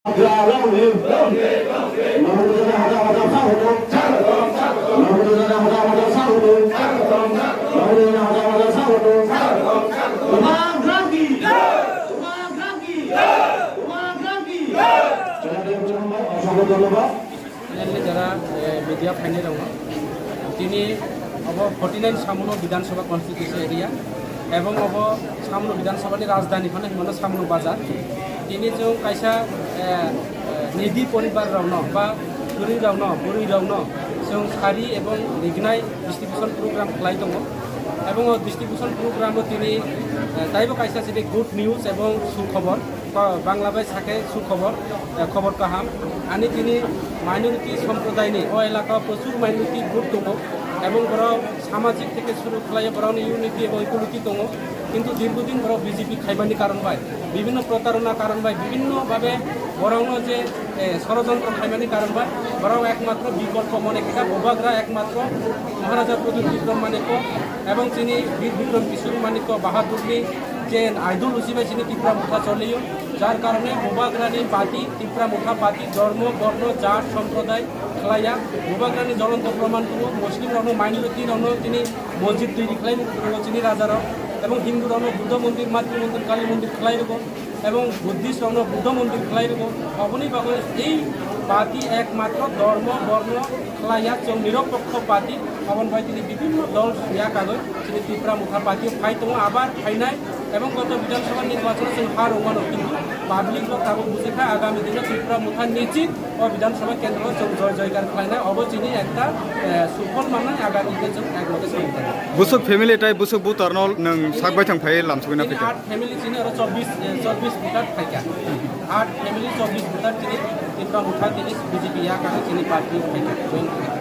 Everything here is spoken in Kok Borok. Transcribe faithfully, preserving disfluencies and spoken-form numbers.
Panel ni jara, eh, media phainai rok no. Tini obo forty nine Samuno Bidhan Sabha constituency area, ebong obo Samuno Bidhan Sabha ni rajdhani phano himano Samuno Bazar. Tini chwng kaisa, eh, eh, nidi poribar rok no ba bwrwi rok no, bwrwi rok no chwng sari ebong rignai distribution program khlai tongo. Ebong o distribution program o tini, eh, taibo kaisa sini good news ebong sukhobor. Ko-, Bangla bai sakhe sukhobor, eh, khobor kaham. Ani tini minority somprodai ni o elaka o prochur minority group tongo, ebong borok samajik theke suru khlai borokni unity eba equality tongo. Kintu dirghodin borok B J P khaimani karon bai, bibhinno protarona karon bai, bibhinno bhabe borokno je, eh, sorojontro khaimani karon bai borok ekmatro bikolpo mone kha Bubagra ekmatro Maharaja Pradyut Bikram Manikya ebong chini Bir Bikram Kishore Manikya Bahadurni je ideology bai chini Tipra Motha choliyo, jar karone Bubagrani party, Tipra Motha party, dhormo, borno, jat, somprodai khlaiya. Bubagrani jolonto proman tongo, Muslim rokno, minority rokno chini mosjid twi khlai rwgo chini raja rok, ebong Hindu rokno Buddha mondir, Matri mondir, Kali mondir khlai rwgo, ebong Buddhist rokno Buddha mondir khlai rwgo. Oboni bagwi ei party ekmatro dhormo, borno khlaiya, chwng nirapokho party, oboni bai tini bibhinno dol ya kagwi chini Tipra Motha party phai tongo, abar phainai. Ebong goto Bidhan Sabha nirbachon chwng ha rwmano, kintu public rok tabuk bujikha, agami dino Tipra Motha nichit o Bidhan Sabha kendro chwng joy joykar khlainai, obo chini ekta, eh, suphol mannai, agami dino chwng ekloge solikha. Busuk family tai busuk voter no nwng sak bai thang phai lamsugwi na Chini phikha. Aat family chini oro chobbish, eh, chobbish voter phaikha. Aat family chobbish voter chini Tipra Motha chini B J P ya kha chini party phaikha, join khlaikha.